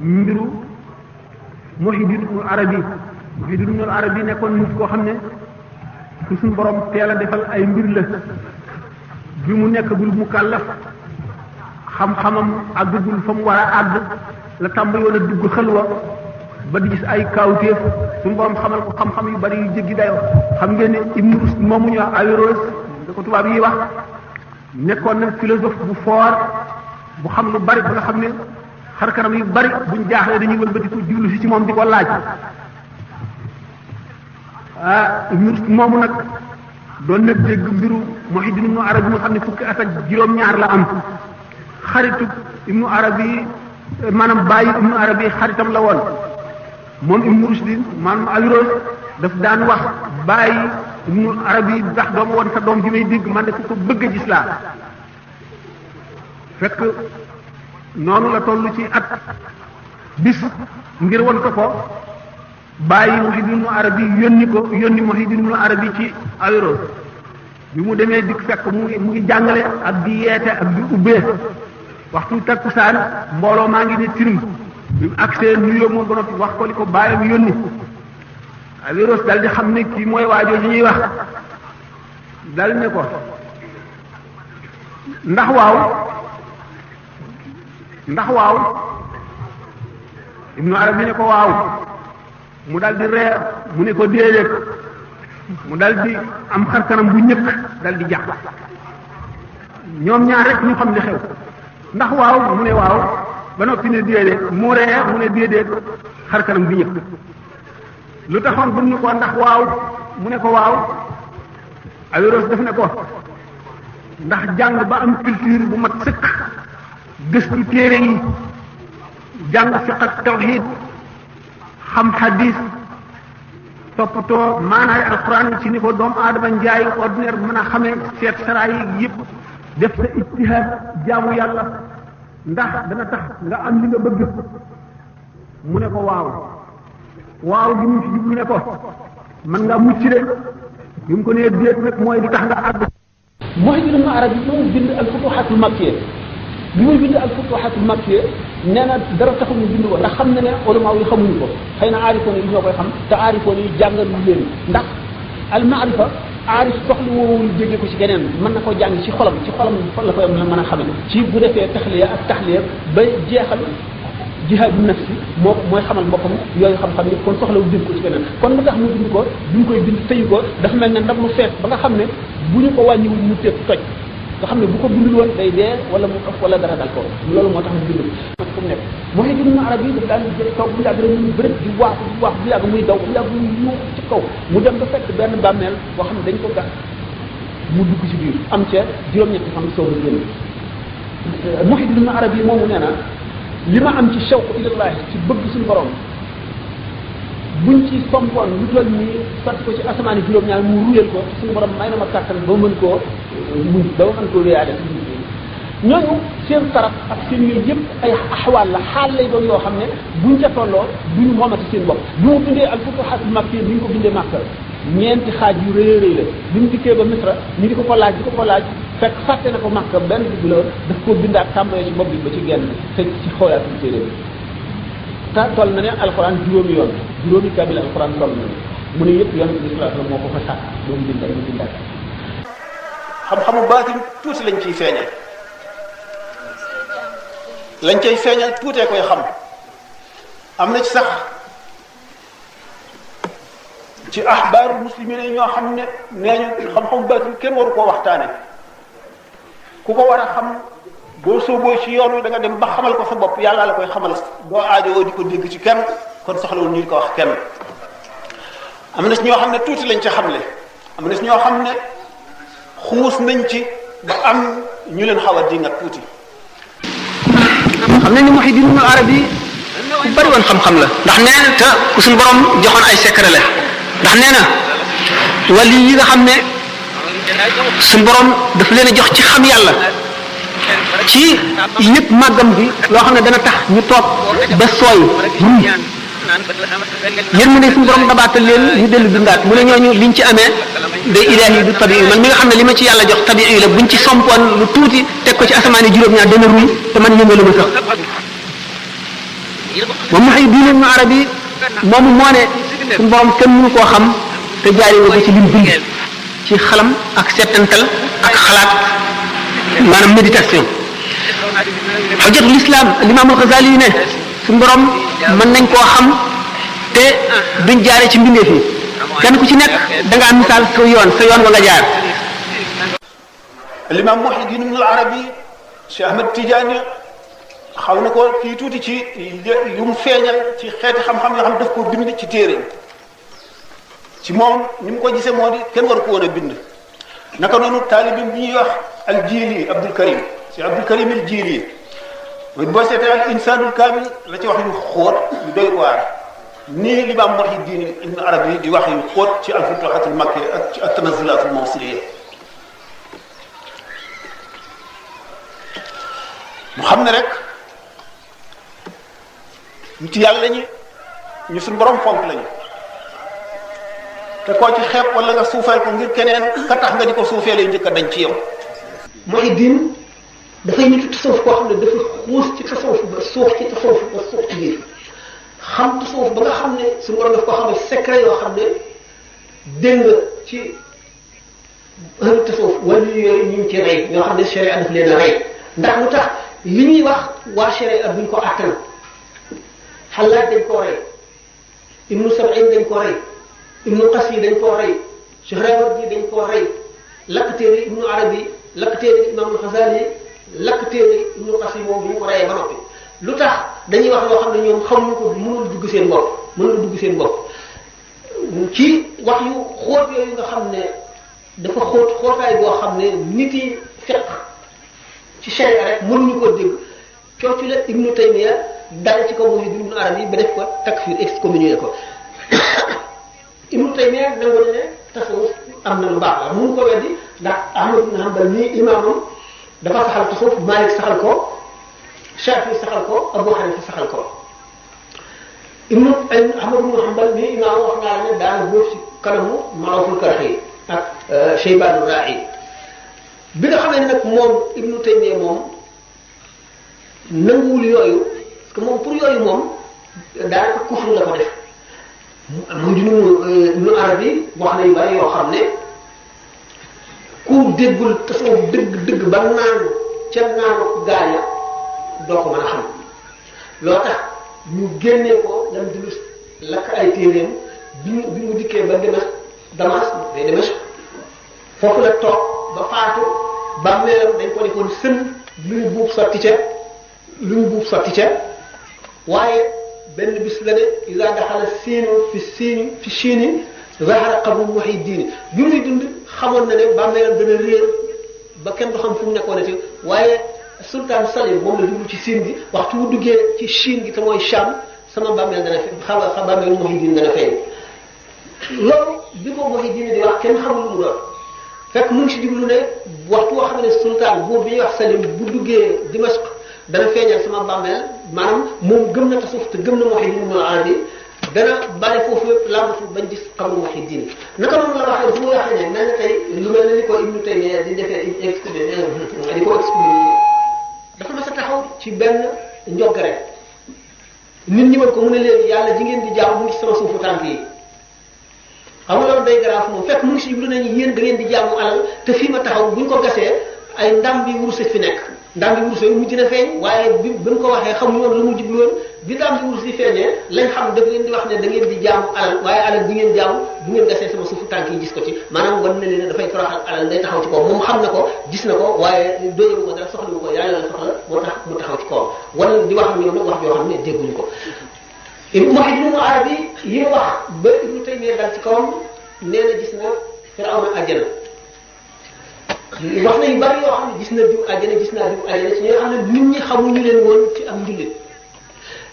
mbiru Muhyiddin Ibn Arabi nekkoon nit koo xam ne ku suñu borom teel a defal ay mbir la bi mu nekkagul mukallaf xam-xamam àggagul fa mu war a àgg la tàmbali woon a dugg xelwa ba di gis ay kaawteef suñu borom xamal ko xam-xam yu bari yu jéggi dayoo xam ngeen ne Ibn Rushd moomu ñu wax Averroès da ko tubaab yi wax nekkoon na philosophe bu fort bu xam lu bari ba nga xam ne xar kanam yu bari buñ jaaxlee dañuy wëlbati ko jublu si ci moom di ko laaj Ibn Rushd moomu nag doon na dégg mbiru Muhyiddin Ibn Arabi mu xam ne fukki at ak juróom-ñaar la am xaritu Ibn Arabi maanaam bàyyi Ibn Arabi xaritam la woon moom Ibn Rushd maanaam Averroès daf daan wax bàyyi Ibn Arabi ndax dooma woon sa doom ji may dégg man de ko bëgg a gis laa fekk noonu la toll ci at bis ngir won ko bàyyi Muhyiddin Ibn Arabi yónni Muhyiddin Ibn Arabi ci Averroès bi mu demee dikk fekk mu ngi jàngale ak di yeete ak di ubbee waxtu takkusaan mbooloo maa ngi ne tirim bi mu agsee nuyoo moom ba noppi wax ko li ko bàyyam yónni Averroès dal di xam ne kii mooy waajoo li ñuy wax dal ne ko ndax waaw Ibn Arabi ne ko waaw mu dal di reer mu ne ko déedéet mu dal di am xar kanam bu ñëkk dal di jàpp ñoom ñaar rek ñu xam li xew ndax waaw mu ne waaw ba noppi ne déedéet mu reer mu ne déedéet xar kanam bu ñëkk lu taxoon bu ñu ko ndax waaw mu ne ko waaw Averroès def ne ko ndax jàng ba am culture bu mat sëkk gëstu téere yi jàng fiqh ak tawhid xam hadis toppatoo maanaay alquran ci ni ko doomu aadama njaay ordinaire mën a xamee seet sara yi yëpp def sa ijtihaad jaamu yàlla ndax dana tax nga am li nga bëgg mu ne ko waaw gi mu ci jublu ne ko man nga mucc de bi mu ko nee déet nag mooy di tax nga àgg. Muhyiddin Ibn Arabi moom bind al futuhatul makkiyya bi muy bind al futuhatul makkiyya nee na dara taxul ñu bind ko ndax xam na ne ulama yi xamuñu ko xëy na aarifoon yi ñoo koy xam te aarifoon yi jàngal leen ndax al maarifa aarif soxla woowul jóge ko ci keneen mën na koo jàng ci xolam fan la koy mën a xamee ci bu defee taxliya ak taxliya ba jeexal jihaadu nafsi mooy xamal boppam yooyu xam-xam yi kon soxlawul bind ko ci keneen kon lu tax mu bind ko bi mu koy bind tëyu ko dafa mel ne ndab lu fees ba nga xam ne bu ñu ko wàññiwul mu teg toj nga xam ne bu ko bindul woon day dee wala mu ëpp wala dara dal ko loolu moo tax mu bind ko fu mu nekk Muhyiddin Ibn Arabi daf daan toog bu yàgg rek ñu bëri di waax bu yàgg muy daw bu yàgg muy yuux ci kaw mu dem ba fekk benn bàmmeel boo xam ne dañ ko gas mu dugg ci biir am ca juróom-ñetti xam soog a génn Muhyiddin Ibn Arabi moomu nee na li ma am ci shawq ilallah ci bëgg suñu borom buñ ci sompoon lu toll nii sotti ko ci asamaani juróom-ñaar mu ruyal ko suñu borom may na ma kàttan ba mën koo muñ ba ma mën koo réyaale ñooñu seen taraf ak seen yooyu yëpp ay axwaal la xaal lay doon yoo xam ne buñ ca tolloo duñu moomati seen bopp bi mu bindee al futuhaat makkiyya bi ñu ko bindee Makka ñeenti xaaj yu rëy rëy la bi mu dikkee ba Misra ñu di ko ko laaj fekk fàtte na ko Makka benn dugg la daf koo bindaat tàmbalee ci bopp bi ba ci genn te ci xoolaat bi téere bi te toll na ne alxuraan juróomi kaamil alxuraan toll na mu ne yëpp yonent bi sallallahu alayhi wasallam moo ko fa sàkk doomu bindaat xam-xamu baatin tuuti lañ ciy feeñal lañ cay feeñal tuutee koy xam am na ci sax ci ahbaaru muslimin ñoo xam ne nee ñu xam-xamu baatin kenn waru koo waxtaane ku ko war a xam boo sooboo ci yoon wi da nga dem ba xamal ko sa bopp yàlla la koy xamal doo aajowoo di ko dégg ci kenn kon soxlawul ñu di ko wax kenn am na ci ñoo xam ne tuuti lañ ca xamle am na ci ñoo xam ne xuus nañ ci ba am ñu leen xaw a di nga tuuti. xam nañ ni Muhyiddin Ibn Arabi ku bari woon xam-xam la ndax nee na te ku suñu borom joxoon ay secret la ndax nee na wali yi nga xam ne suñu borom daf leen a jox ci xam yàlla ci yëpp màggam bi loo xam ne dana tax ñu toog ba sooy yërmande suñu borom dabaatal leen ñu dellu bindaat mu ne ñooñu liñ ci amee day ilaahi du tabii man mi nga xam ne li ma ci yàlla jox tabii la buñ ci sompoon lu tuuti teg ko ci asamaani juróom-ñaar dana ruy te man ñëngalu ma sax moom Muhyiddin Ibn Arabi moomu moo ne suñu borom kenn mënu koo xam te jaari nga ko ci lim bind ci xalam ak settantal ak xalaat maanaam méditation xujjatul islam l'imam al-Ghazali ne suñu borom mën nañ koo xam te duñ jaare ci mbindeef yi kenn ku ci nekk da nga am misaal sa yoon wa nga jaar. l'imam Muhyiddin Ibn Arabi Cheikh Ahmed Tidiane xaw na ko kii tuuti ci yu mu feeñal ci xeeti xam-xam yoo xam daf ko bind ci téere ci moom ni mu ko gisee moo di kenn waru ko woon a bind naka noonu taalibim bi ñuy wax al Jili Abdul Karim Cheikh Abdul Karim al Jili mooy boo seetee al insaanul kaamil la ci wax yu xóot yu doy waar nii l'imam Muhyiddin Ibn Arabi di wax yu xóot ci al futuhatul makkiya ak ci at tanazulatul mawsiliya mu xam ne rek nit yàlla ñu suñ borom fonk lañu te koo ci xeeb wala nga suufeel ko ngir keneen ka tax nga di ko suufeelee njëkk a dañ ci yow. Muhyiddin dafay nitu tasawuf koo xam ne dafa xuus ci tasawuf ba suux ci tasawuf ba suux ci biir xam tasawuf ba nga xam ne suñu borom daf ko xamal secret yoo xam ne dégg nga ci ahlu tasawuf wala yooyu ñu ngi ci rey ñoo xam ne sharia daf leen a rey ndax lu tax li ñuy wax waa sharia buñ ko àttan Xallaaj dañ koo rey Ibnu Sab'in dañ koo rey Ibnu Qasi dañ koo rey Suhrawardi dañ koo rey lakk téere Ibnu Arabi lakk téere Imaam Al-Ghazali lakk téere Ibnu Qasi moom bi ñu ko reyee ba noppi lu tax dañuy wax loo xam ne ñoom xamuñu ko mënul dugg seen bopp ci wax yu xóot yooyu nga xam ne dafa xóotaay boo xam ne nit yi fiq ci sharia rek mënuñu ko dégg coocu la Ibnu Taymiya dara ci kaw Muhyiddin Ibn Arabi ba def ko takfir excommunié ko Ibnu Taymiya nangu na ne tasawuf am na lu baax la mënu ko weddi ndax Ahmad ibn Hanbal nii imaamam dafa saxal tasawuf Malik saxal ko Shafi saxal ko Abu Hanifa saxal ko Ahmad ibn Hanbal nii imaamam wax naa la ne daana bóof ci kanamu Ma'ruful Karxi ak Shaybanu Ra'i bi nga xam ne nag moom Ibnu Taymiya moom nanguwul yooyu parce que moom pour yooyu moom daanaka kufru la ko def mu di Ibnu Arabi wax na yu bari yoo xam ne ku déggul tasawuf dëgg ba naan ca naanu gaaña doo ko mën a xam loo tax ñu génnee ko dem di lu lakk ay téeréem bi mu dikkee ba Damas foofu la toog ba faatu ba meelam dañ ko defoon sën lu ñu buub sotti ca waaye benn bis la ne ida daxala siinu fi siini zahara qabru Muhyiddin bi muy dund xamoon na ne bàmmeelam dana réer ba kenn du xam fu mu nekkoonati waaye sultaan Salim moom la jublu ci siin gi waxtu bu duggee ci Chine gi te mooy Cham sama bàmmeel dana fe bàmmeelu Muhyiddin dana feeñ loolu bi ko Muhyiddin di wax kenn xamul lu mu doon fekk mu ngi si jublu ne waxtu boo xam ne sultaan buur bi ñuy wax Salim bu duggee Dimashq dana feeñal sama bàmmeel maanaam moom gëm na tasawuf te gëm na Muhyiddin Ibn Arabi dana bari foofu yëpp lambatu bañ gis xamul Muhyiddin naka noonu la waxee fu mu waxee ne mel na tey lu mel ne ni ko Ibnu Taymiya di defee di ko expliqué dafa mas a taxaw ci benn njogare nit ñi mën ko mu ne leen yàlla ji ngeen di jaamu mu ngi ci sama suufu tànk yi xam nga loolu day garaaf moom fekk mu ngi si jublu nañu yéen da ngeen di jaamu alal te fii ma taxaw buñ ko gasee ay ndam bi wurus fi nekk ndam bi wurus yooyu mujj na feeñ waaye bi mu ko waxee xamuñu woon lu mu jublu woon bi ndam bi wurus yi feeñee lañ xam daf leen di wax ne da ngeen di jaamu alal waaye alal bi ngeen jaamu bu ngeen gasee sama suufu tànk yi gis ko ci maanaam wan na leen dafay toroxal alal day taxaw ci kaw moom xam na ko gis na ko waaye doyewu ko dara soxla ko yàlla la soxla moo tax mu taxaw ci kawam wala di wax ak ñoom nag wax yoo xam ne dégguñu ko Muhyiddin Ibn Arabi yi wax ba Ibnu Taymiya dal ci kawam nee na gis na Firawna àjjana wax na yu bari yoo xam ne gis na diw àjjana gis naa diw àjjana ci ñi nga xam ne nit ñi xamuñu leen woon ci am njullit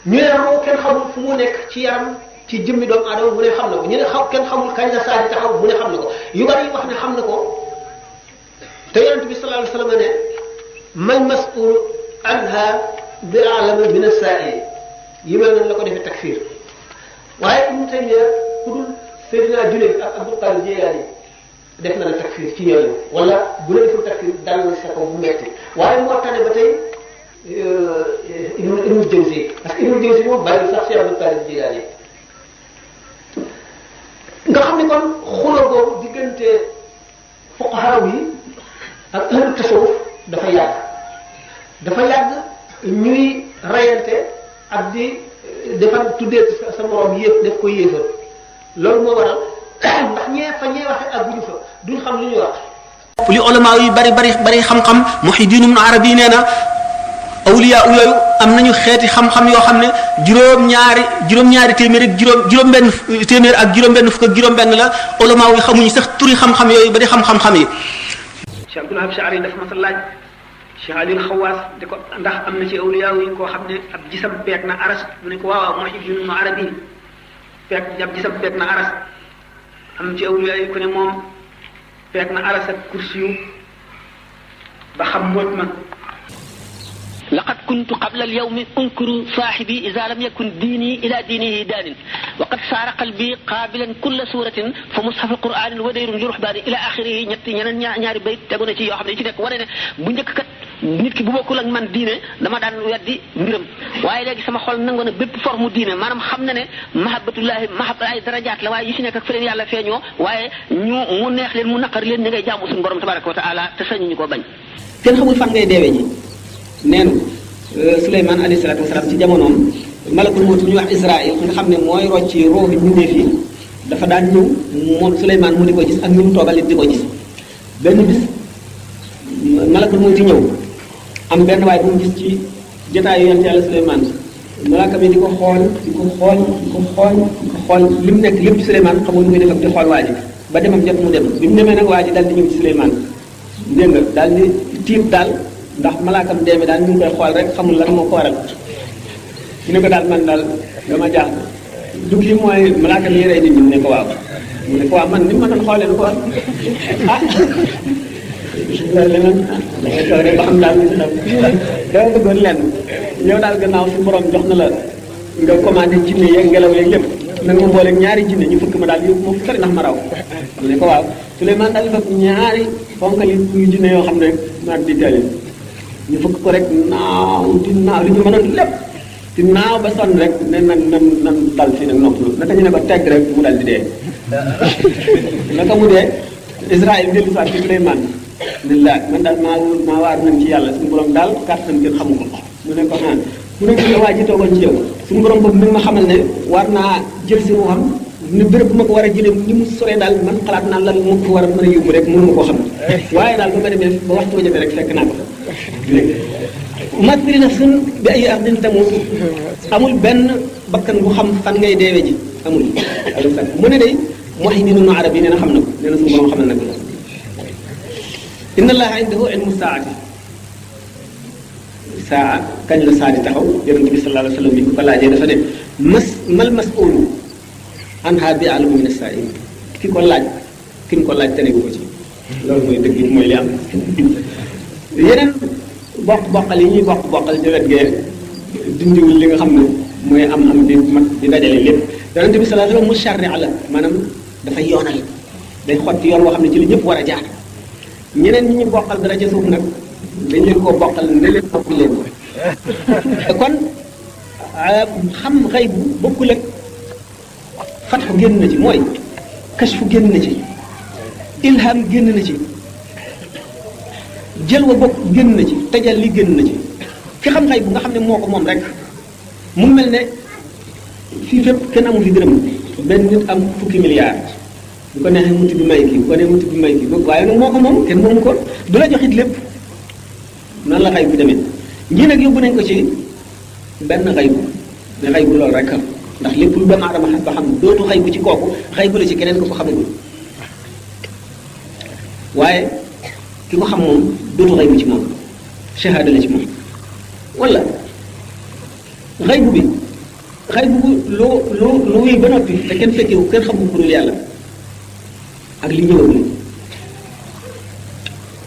ñu ne roo kenn xamul fu mu nekk ci yaram ci jëmmi doomu aadama mu ne xam na ko ñu ne kenn xamul kañ la saa di taxaw mu ne xam na ko yu bari yi wax ne xam na ko te yonent bi sallallahu alayhi wasallam ne man mas'ul anha bi a'lama min as-sa'il yi mel noonu la ko defee takfir waaye Ibnu Taymiya ku dul Seydina Junayd ak Abdul Qadir Jilani def na la takfir ci ñooñu wala bu la deful takfir dal na sa ko bu metti waaye moo tane ba tey Ibnul Jawzi parce que Ibnul Jawzi moom bàyyi sax Cheikh Abdul Qadir Jilaani nga xam ne kon xuloo boobu diggante fuqahaa yi ak ahlu tasawuf dafa yàgg ñuy rayante ak di defar tuddee sa morom yëpp def ko yéefar loolu moo waral ndax ñee waxe ak bu ñu fa duñ xam li ñuy wax. li ulama yi bari xam-xam Muhyiddin Ibn Arabi nee na awliya yooyu am nañu xeeti xam-xam yoo xam ne juróom-ñaari téeméer ak juróom-benn téeméer ak juróom-benn fukk ak juróom-benn la ulama yi xamuñu sax turi xam-xam yooyu ba di xam-xam yi. Cheikh Abdul Wahab Sha'ari dafa mas a laaj Cheikh Alil Xawaas di ko ndax am na ci awliya yi koo xam ne ab gisam peeg na aras mu ne ko waaw Muhyiddin Ibn Arabi ab gisam peeg na aras am ci awliya yi ku ne moom peeg na aras ak kursi yu ba xam mbóot ma. لقد كنت قبل اليوم أنكر صاحبي إذا لم يكن ديني إلى دينه دان وقد صار قلبي قابلا كل سورة فمصحف القرآن ودير جرحبان إلى آخره ñaari bayt tegu na ci yoo xam ne ci nekk wane ne bu njëkk kat nit ki bu bokkul ak man diine dama daan weddi mbiram waaye léegi sama xol nangu na bépp forme diine maanaam xam na ne mahabbatullahi ay darajaat la waaye yi ci nekk ak feneen yàlla feeñoo waaye mu neex leen mu naqar leen ñi ngay jaamu suñu borom tabaraka wa taala te sañu ñu ko bañ. kenn xamul fan ngay deewee ji. neenu Suleymaan alayhi salaatu wasalaam ci jamonoom malakul mawt bu ñuy wax Israël nga xam ne mooy rocci roohi mbindeef yi dafa daan ñëw moom Suleymaan mu di ko gis ak ñu mu toogal di ko gis benn bis malakul mawt ñëw am benn waay bu mu gis ci jotaayu yonent Yàlla Suleymaan malaaka mi di ko xool li mu nekk lépp ci Suleymaan xamul lu muy def ak di xool waa ji ba demam jot mu dem bi mu demee nag waa ji daal di ñëw ci Suleymaan dégg nga daal di tiit daal ndax malaakam dee mi daal ñu ngi koy xool rek xamul lan moo ko waral mu ne ko daal man daal dama jaax du kii mooy malaakam yi rey nit ñi mu ne ko waaw mu ne ko waaw man ni ma doon xoolee du ko war leneen dangay toog rek ba xam daal dama bëggoon lenn yow daal gannaaw su borom jox na la nga commandé jinne yeeg ngelaw yeeg lépp nag ma booleeg ñaari jinne ñu fëkk ma daal yóbbu ma fu sori ndax ma raw mu ne ko waaw Souleymane daal di fekk ñaari fonkali yu jinne yoo xam ne naat di teel ñu fëkk ko rek naaw di naaw li ñu mënoon lépp di naaw ba sonn rek ne nan dal fii nag noppalu naka ñu ne ko tegg rek mu dal di dee naka mu dee Israël dellu soit ci Souleymane ne la man daal maa waar nañ ci yàlla suñu borom daal kàttan kenn xamu ko mu ne ko naan mu ne ko waa ji toogoon ci yow suñu borom boobu mi ngi ma xamal ne war naa jël si ruuxam ne béréb bu ma ko war a jëlee ni mu soree daal man xalaat naa lan ma ko war a mën a yóbbu rek mënu ma koo xam waaye daal ba ma demee ba waxtu ba jotee rek fekk naa ko mat bi nafsin bi ay ardin tamut amul benn bakkan bu xam fan ngay deewee ji amul mu ne day Muhyiddin Ibn Arabi nee na xam na ko nee na suñu borom xamal na ko inna allaha indahu ilmu saati saa kañ la saa di taxaw yonent bi sallallahu alayhi wa sallam bi ko laajee dafa ne mal mas'ulu anha bi a'lamu min as-sa'il ki ko laaj tane gu ko ci loolu mooy dëgg mooy li am yeneen boqal yi ñuy boqal ci wet gee dindiwul li nga xam ne mooy am di mat di dajale lépp yonent bi sallallahu alayhi wa sallam musharri' la maanaam dafay yoonal day xotti yoon woo xam ne ci li ñëpp war a jaar ñeneen ñi ñu boqal dara ca suuf nag dañ leen koo boqal ne leen ëpp leen kon xam xëy bu bokkul ak fatxu génn na ci mooy kashfu génn na ci ilham génn na ci jël wa bokk génn na ci tajal li génn na ci ki xam xëy bu nga xam ne moo ko moom rek mu mel ne fii fépp kenn amu fi dërëm benn nit am fukki milliards bu ko neexee muti bi may kii bu ko neexee muti bi may kii waaye nag moo ko moom kenn moomu ko du la joxit lépp nan la xay bu demee ñii nag yóbbu nañ ko ci benn xay bu ne xay bu loolu rek ndax lépp lu doomu aadama xam ba xam dootu xay bu ci kooku xay bu la ci keneen ko ko xamagul waaye ki ko xam moom dootu xay bu ci moom shahada la ci moom wala xay bu bi xay bu loo wéy ba noppi te kenn fekkewu kenn xamul ku dul yàlla ak li ñëwagul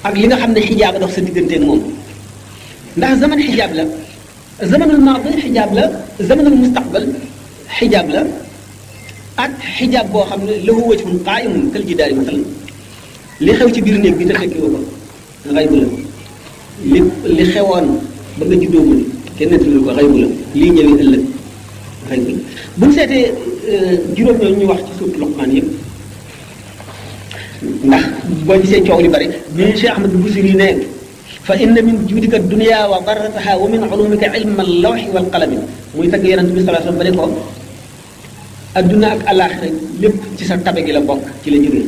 ak li nga xam ne xijaab dox sa digganteeg moom ndax zaman xijaab la zamanul maadi xijaab la zamanul mustaqbal xijaab la ak xijaab boo xam ne lahu wajhun qaa'imun kal jidaari masalan li xew ci biir néeg bi te fekkewu ko xaybu la li xewoon ba nga juddoo mu kenn nettali ko xaybu la lii ñëwee ëllëg xaybu la bu ñu seetee juróom ñooñu ñu wax ci suuf Luqmaan yëpp ndax boo gisee coow li bari bi Cheikh Ahmad Busiri ne fa inna min juudika dunya wa darrataha wa min ulumika ilma al-lawhi wal qalami muy tagg yonent bi sallallahu alayhi wasallam ba ne ko adduna ak àllaaxira lépp ci sa tabe gi la bokk ci la jógee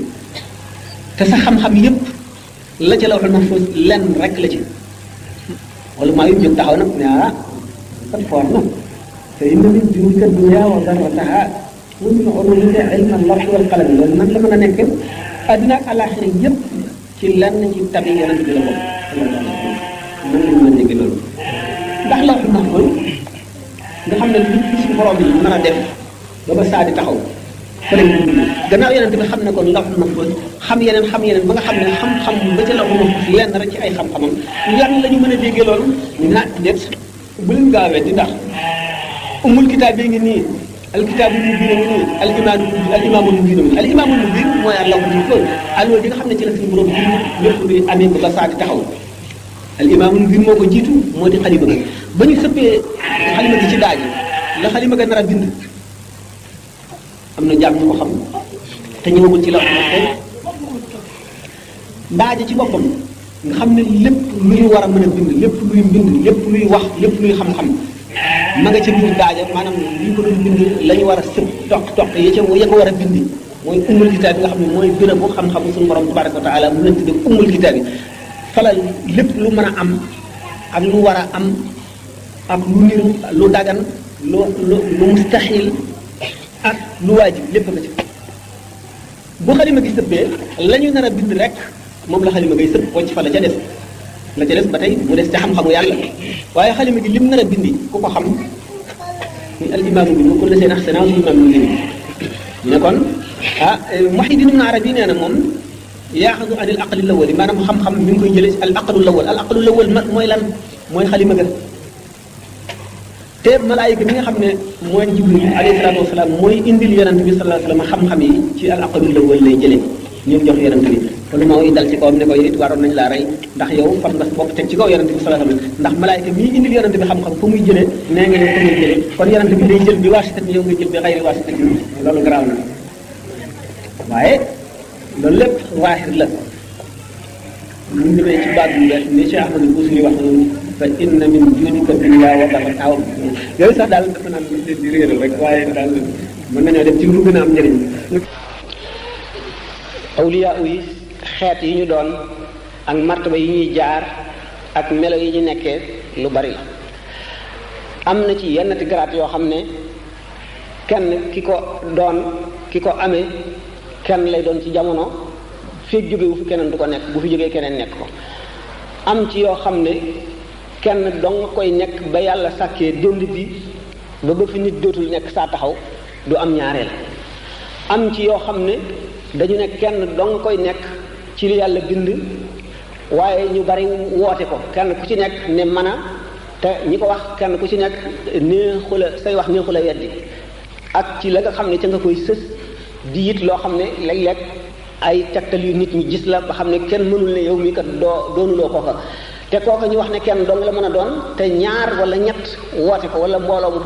te sa xam-xam yépp la ca lawhul mahfuz lenn rek la ci wala maa yu jóg taxaw nag ne kat foor na fa inna min juudika dunya wa darrataha wa min ulumika ilma al-lawhi wal qalami loolu nag la mën a nekk adduna ak àllaaxira yépp ci lenn ci tabe yonent bi la bokk nan la ñu mën a dégg loolu ndax lawhul mahfuz nga xam ne li ci borom bi mën a def ba ba saa di taxaw fa lañ dund gannaaw yonent bi xam ne kon lawhul mahfuz xam yeneen ba nga xam ne xam-xam ba ca lawhul mahfuz lenn rek ci ay xam-xamam lan la ñu mën a déggee loolu déet bu leen gaawee di ndax umul kitaab yi ngi nii alkitaabu mubiin ngi nii alimaamul mubiin alimaamul mubiin mooy lawhul mahfuz allo di nga xam ne ci la suñu borom bind lépp luy amee ba ba saa di taxaw alimaamul mubiin moo ko jiitu moo di xalima ga ba ñu sëppee xalima gi ci daaj la xalima ga nar a bind am na jàmm ñu ko xam te ñëwagul ci lawhul mahfuz daaje ci boppam nga xam ne lépp lu ñu war a mën a bind lépp luy mbind lépp luy wax lépp luy xam-xam ma nga ca biir daaje maanaam li ñu ko doon bind la ñu war a sëpp toq ya ko war a bindi mooy ummul kitaab bi nga xam ne mooy gën a bu xam-xam suñu borom tabaraka wa taala mu leen tuddee ummul kitaab bi falal lépp lu mën a am ak lu war a am ak lu niru lu dagan lu mustaxil ak lu waajib lépp nga ci bu xalima gi sëppee la ñu nar a bind rek moom la xalima ngay sëpp wacc fa la ca des ba tey mu des ca xam-xamu yàlla waaye xalima gi lim nar a bindi ku ko xam ni al imaamu bi mu ko la seen axsana al imaamu bi ñu ne kon Muhyiddin Ibn Arabi nee na moom yaaxadu anil aqli lawal yi maanaam xam-xam mi ngi koy jëlee al aqlu lawal mooy lan mooy xalima ga te malaayika mi nga xam ne mooy Jibril alayhi salaatu wasalaam mooy indil yonent bi sallallahu alayhi wasallam xam-xam yi ci al aqlu lawal lay jëlee ñoom jox yonent bi wala moo dal ci kawam ne ko it waroon nañ laa rey ndax yow fas nga bopp teg ci kaw yonent bi sallallahu alayhi wasallam ndax malaayika mii indil yonent bi xam-xam fu muy jëlee nee nga yow fu muy jëlee kon yonent bi day jël bi waasitati yow nga jël bi xayri waasitati loolu garaaw na waaye loolu lépp waaxir la ñu demee ci baat bi ni Cheikh Ahmadou Boussiri wax noonu fa inna min juudika dunya wa darrataha yooyu sax daal dafa naan di réeral rek waaye daal mën nañoo dem ci lu gën a am njëriñ. awliya yi xeet yi ñu doon ak martaba yi ñuy jaar ak melo yi ñu nekkee lu bari la am na ci yennati garaat yoo xam ne kenn ki ko doon ki ko amee kenn lay doon ci jamono feeg jógewu fi keneen du ko nekk bu fi jógee keneen nekk ko am ci yoo xam ne kenn dong koy nekk ba yàlla sàkkee dënd bi ba fi nit dootul nekk saa taxaw du am ñaareel am ci yoo xam ne dañu ne kenn dong koy nekk ci li yàlla bind waaye ñu bari woote ko kenn ku ci nekk ne mën a te ñi ko wax kenn ku ci nekk neexu la say wax neexu la weddi ak ci la nga xam ne ca nga koy sës di it loo xam ne léeg-léeg ay tegtal yu nit ñi gis la ba xam ne kenn mënul ne yow mii kat doonuloo kooka te kooka ñu wax ne kenn dong la mën a doon te ñaar wala ñett woote ko wala mbooloo mu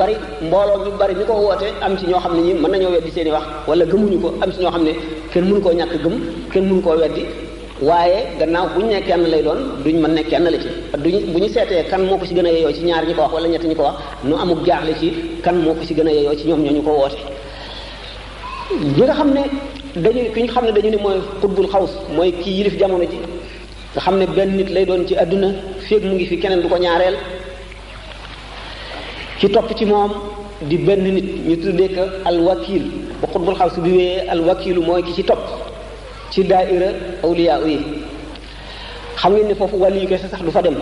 bari mi ko woote am ci ñoo xam ne ñi mën nañoo weddi seen i wax wala gëmuñu ko am ci ñoo xam ne kenn mënu koo ñàkk gëm kenn mënu koo weddi waaye gannaaw bu ñu ne kenn lay doon duñ mën ne kenn la ci bu ñu seetee kan moo ko ci gën a yeyoo ci ñaar ñi ko wax wala ñett ñi ko wax nu amuk jaaxle ci kan moo ko ci gën a yeyoo ci ñoom ñooñu ko woote ñi nga xam ne ki ñu xam ne dañu ne mooy xutbul xaws mooy kii yilif jamono ji nga xam ne benn nit lay doon ci àdduna féeg mu ngi fi keneen du ko ñaareel ci topp ci moom di benn nit ñu tuddee ko alwakil bu xutbul xaws bi wéyee alwakilu mooy ki ci topp ci daaira awliya yi xam ngeen ne foofu wàllu yu kese sax du fa dem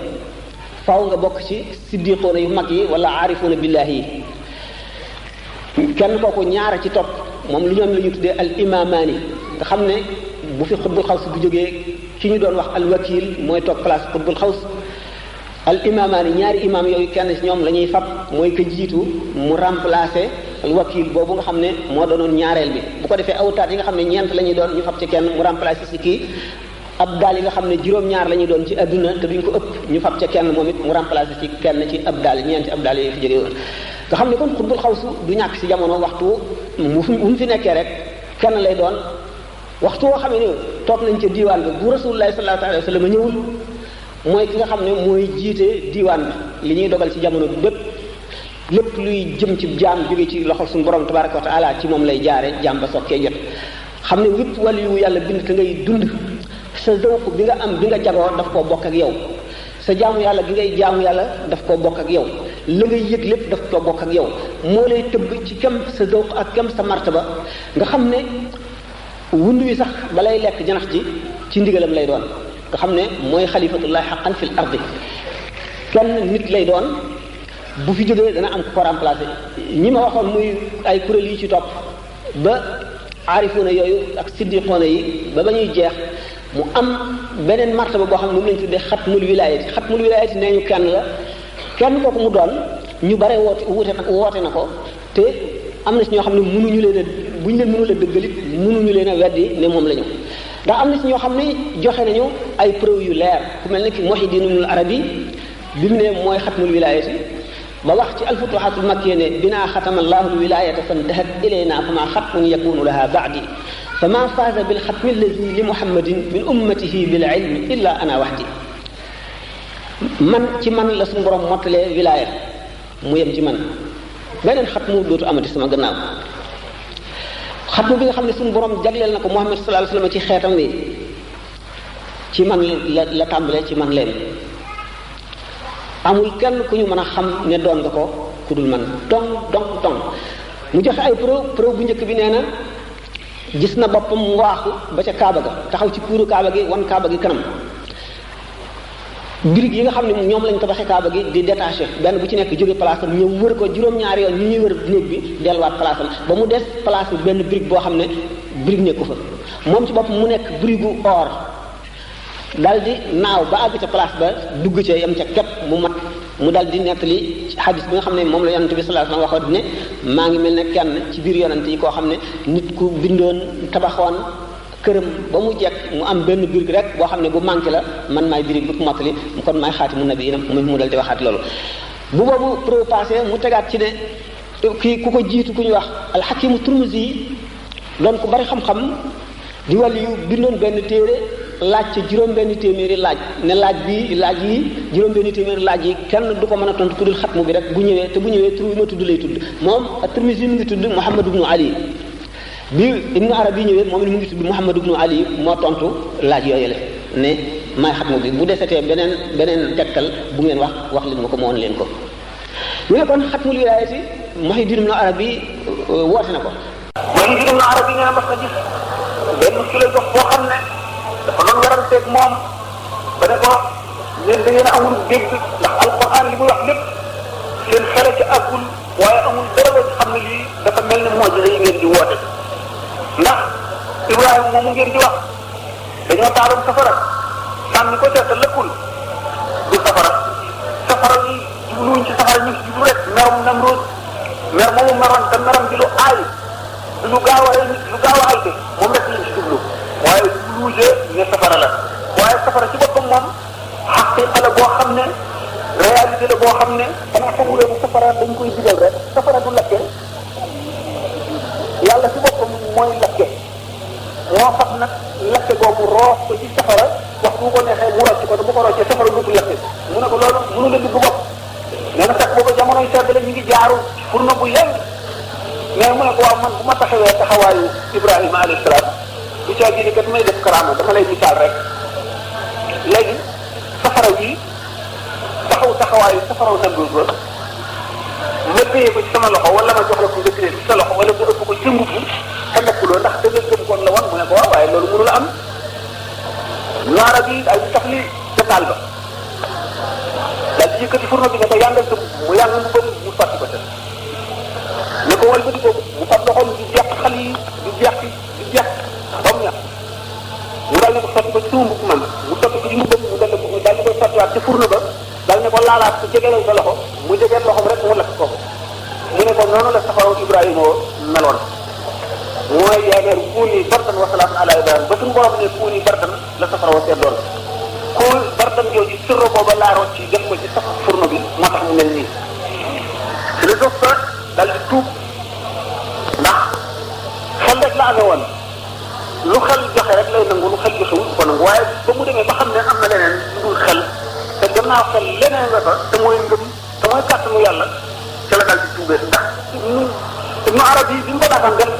faaw nga bokk ci siddiqoona yu mag yi wala aarifoona billaahi yi kenn kooku ñaara ci topp moom lu ñoom la ñu tuddee al imamaani nga xam ne bu fi xutbul xaws bu jógee ki ñu doon wax al wakil mooy toog place xutbul xaws al imamaani ñaari imam yooyu kenn ci ñoom la ñuy fab mooy ka jiitu mu remplacer al wakil boobu nga xam ne moo doonoon ñaareel bi bu ko defee awtaat yi nga xam ne ñeent la ñuy doon ñu fab ci kenn mu remplacer ci kii ab daal yi nga xam ne juróom-ñaar la ñuy doon ci adduna te duñ ko ëpp ñu fab ca kenn moom it mu remplacé ci kenn ci ab daal ñeenti ab daal yooyu fi jóge woon nga xam ne kon xutbul xawsu du ñàkk ci jamono waxtu mu fi nekkee rek kenn lay doon waxtu woo xam ne toog nañ ca diiwaan bi bu rasulullahi sallallahu alayhi wa sallam ñëwul mooy ki nga xam ne mooy jiite diiwaan bi li ñuy dogal ci jamono bi bépp lépp luy jëm ci jaam jóge ci loxo suñu borom tabaraka wa taala ci moom lay jaare jaam ba sokkee jot xam ne wépp wàllu yu yàlla bind te ngay dund sa zawq bi nga am bi nga jagoo daf koo bokk ak yow sa jaamu yàlla gi ngay jaamu yàlla daf koo bokk ak yow la ngay yëg lépp daf koo bokk ak yow moo lay tëbb ci kem sa zawq ak kem sa martaba nga xam ne wund wi sax balay lekk janax ji ci ndigalam lay doon nga xam ne mooy xalifatullahi xaqan fil ardi kenn nit lay doon bu fi jógee dana am ko remplacé ñi ma waxoon muy ay kuréel yi ci topp ba aarifuuna yooyu ak siddiqoona yi ba ñuy jeex mu am beneen martaba boo xam ne moom lañ tuddee xatmul wilaayati nee ñu kenn la kenn kooku mu doon ñu bare woote na ko te am na si ñoo xam ne mënuñu leen a bu ñu leen mënul a dëggalit mënuñu leen a weddi ne moom la ñu ndax am na si ñoo xam ne joxe nañu ay preuve yu leer ku mel ne ki Muhyiddin Ibn Arabi bi mu ne mooy xatmul wilaayati ba wax ci alfutuhatul makkiya ne binaa xatama allahu alwilayata fantahat ilayna fama xatmun yakunu laha baadi fama faaza bilxatmi alladi li muhammadin min ummatihi bil ilmi illa ana waxdi man ci man la suñu borom mottalee wilaya mu yem ci man beneen xatmu dootu amati sama gannaaw xatmu bi nga xam ne suñu borom jagleel na ko Muhammad sallallahu alayhi wasallam ci xeetam wi ci man la tàmbalee ci man leen amul kenn ku ñu mën a xam ne doon nga ko ku dul man tong mu joxe ay preuve bu njëkk bi nee na gis na boppam mu waaxu ba ca kaaba ga taxaw ci kuuru kaaba gi wan kaaba gi kanam birig yi nga xam ne ñoom lañ tabaxee kaaba gi di détaché benn bu ci nekk jóge place am ñëw wër ko juróom-ñaari yoon ñu ñuy wër néeg bi delluwaat place am ba mu des place bi benn birig boo xam ne birig nekku fa moom ci boppam mu nekk birigu or dal di naaw ba àgg ca place ba dugg ca yam ca képp mu mat mu dal di nettali xadis bi nga xam ne moom la yonante bi sallallahu alayhi wasallam waxoon ne maa ngi mel ne kenn ci biir yonante yi koo xam ne nit ku bindoon tabaxoon këram ba mu jekk mu am benn birig rek boo xam ne bu manqué la man maay birig bu ko mottali kon maay xaatimu nabiyiina mu dal di waxaat loolu bu boobu preuve passé mu tegaat ci ne kii ku ko jiitu ku ñuy wax alxakimu turmusi yi doon ku bari xam-xam di wàllu yu bindoon benn téere laaj ci juróom-benni téeméeri laaj ne laaj yi juróom-benni téeméeri laaj yi kenn du ko mën a tontu ku dul xatmu bi rek bu ñëwee tur bi ma tudd lay tudd moom at-Tirmidhi mu ngi tudd Muhammad ibnu Ali bi Ibnu Arabi ñëwee moom it mu ngi tudd Muhammad ibnu Ali moo tontu laaj yooyu la ne maay xatmu bi bu desetee beneen tegtal bu ngeen wax leen ma ko ma woon leen ko ñu ne kon xatmul wilaayati Muhyiddin Ibnu Arabi woote na ko Muhyiddin Ibnu Arabi nee na mas na gis benn philosophe boo xam ne dafa doon waranteeg moom ba ne ko yéen da ngeen amul dégg ndax alquran li muy wax lépp seen xel ci àggul waaye amul dara loo ci xam ne lii dafa mel ne moo yi ngeen di woote ndax Ibrahima moomu ngeen di wax dañoo taaloon safara sànni ko ca te lëkkul du safara yi jubluwuñ ci safara ñu ngi jublu rek merum Namruud mer moomu meroon te meram bi lu aay lu gaaw a alde moom rek lañ ci jublu waaye luuje ne safara la waaye safara ci boppam moom xaqiqa la boo xam ne réalité la boo xam ne xanaa xamulee bu safara dañ koy digal rek safara du lakke yàlla ci boppam mooy lakke moo fab nag lakke boobu roof ko ci safara wax bu ko neexee mu rocc ko te bu ko roccee safara dootu lakke mu ne ko loolu mënu la dugg bopp nee na sax booba jamonoy sedd la ñu ngi jaaru pour na bu yàgg mais mu ne ko waaw man bu ma taxawee taxawaayu Ibrahima alayhi salaam du caa gis kat may def karaama dama lay misaal rek léegi safara wi taxawaayu safaraw sa dugub ba ma téye ko ci sama loxo wala ma jox la ko nga téye ci sa loxo wala nga ëpp ko ci mbubb te nekkuloo ndax da nga gëm kon la wan mu ne ko waaw waaye loolu mënul am ñaara bi ay tax li ca taal ba daal di yëkkati fourneau bi ne ko yàngal sa mu yàngal mu bëri mu fàtti ko te ne ko wal bëti boobu mu fab loxoom di jeex xal yi di jeex ba mu ñax mu dal ne ko sotti ko ci suma mbub man mu sotti ko ci mu bëgg mu dal ko daal di koy sottiwaat ci fourneau ba dal ne ko laalaat ko jegelal sa loxo mu jegeel loxoom rek mu lakk ko mu ne ko noonu la safaraw Ibrahima meloon mooy yaa ngi kuuni bardan wa salaamun ala ibrahim ba suñu borom ne kuuni bardan la safara wa seddoon ku bardan jooju sirro booba laaroon ci def ko ci safa furno bi moo tax mu mel nii philosophe dal di tuub ndax xel rek la amee woon lu xel joxe rek lay nangu lu xel joxe wut ko nangu waaye ba mu demee ba xam ne am na leneen lu dul xel te gannaaw xel leneen nga fa te mooy ngëm te mooy kàttanu yàlla ca la daal di tuubee ndax Ibnu Arabi bi mu ko daataan def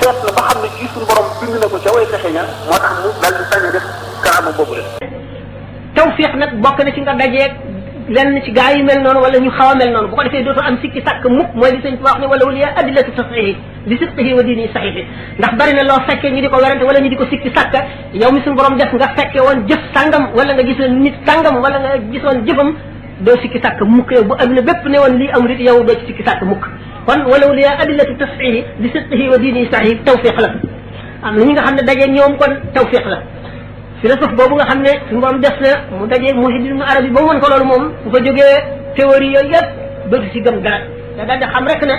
seet na ba xam ne ci suñu borom bind na ko ca way fexe ña moo tax mu daal di sañ a def karaama boobu la. tawfiq nag bokk na ci nga dajeeg lenn ci gaa yi mel noonu wala ñu xaw a mel noonu bu ko defee dootoo am sikki sàkk mukk mooy li sëñ wax ne wala wala yaa adillatu tasxihi li sidqihi wa diini saxihi ndax bari na loo fekkee ñu di ko werante wala ñu di ko sikki sàkk yow mi suñu borom def nga fekke woon jëf sàngam wala nga gisoon nit sàngam wala nga gisoon jëfam doo sikki sàkk mukk yow bu adduna bépp ne woon lii amul it yow doo ci sikki sàkk mukk kon wala wala yaa adillatu tasxihi li sidqihi wa diini saxihi tawfiq la am na ñi nga xam ne daje ñoom kon tawfiq la philosophe boobu nga xam ne suñu borom def na mu dajeeg Muhyiddin Arabi ba mu won ko loolu moom bu fa jógee théorie yooyu yëpp dootu si gëm dara te daal di xam rek ne